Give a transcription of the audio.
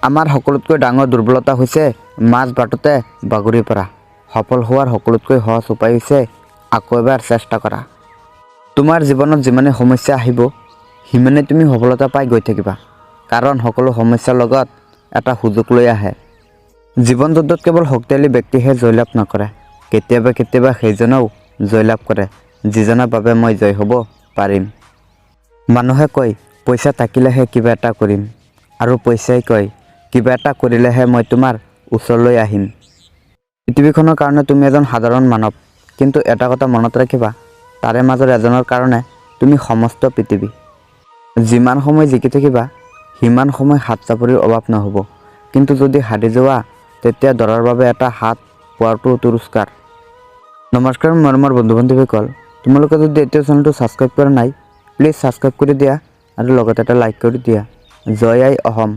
আমাৰ সকলোতকৈ ডাঙৰ দুৰ্বলতা হৈছে মাজ বাটতে বাগৰি পৰা। সফল হোৱাৰ সকলোতকৈ সহজ উপায় হৈছে আকৌ এবাৰ চেষ্টা কৰা। তোমাৰ জীৱনত যিমানে সমস্যা আহিব, সিমানে তুমি সফলতা পাই গৈ থাকিবা, কাৰণ সকলো সমস্যাৰ লগত এটা সুযোগ লৈ আহে। জীৱন যুদ্ধত কেৱল শক্তিশালী ব্যক্তিহে জয়লাভ নকৰে, কেতিয়াবা কেতিয়াবা সেইজনেও জয়লাভ কৰে যিজনৰ বাবে মই জয় হ'ব পাৰিম। মানুহে কয়, পইচা থাকিলেহে কিবা এটা কৰিম, আৰু পইচাই কয়, কিবা এটা কৰিলেহে মই তোমাৰ ওচৰলৈ আহিম। পৃথিৱীখনৰ কাৰণে তুমি এজন সাধাৰণ মানৱ, কিন্তু এটা কথা মনত ৰাখিবা, তাৰে মাজৰ এজনৰ কাৰণে তুমি সমস্ত পৃথিৱী। যিমান সময় জিকি থাকিবা, সিমান সময় হাত চাপৰিৰ অভাৱ নহ'ব, কিন্তু যদি হাৰি যোৱা, তেতিয়া দৰাৰ বাবে এটা হাত পোৱাটো তুৰস্কাৰ। নমস্কাৰ মৰমৰ বন্ধু বান্ধৱীসকল, তোমালোকে যদি এতিয়াও চেনেলটো ছাবস্ক্ৰাইব কৰা নাই, প্লিজ ছাবস্ক্ৰাইব কৰি দিয়া আৰু লগতে এটা লাইক কৰি দিয়া। জয় আই অসম।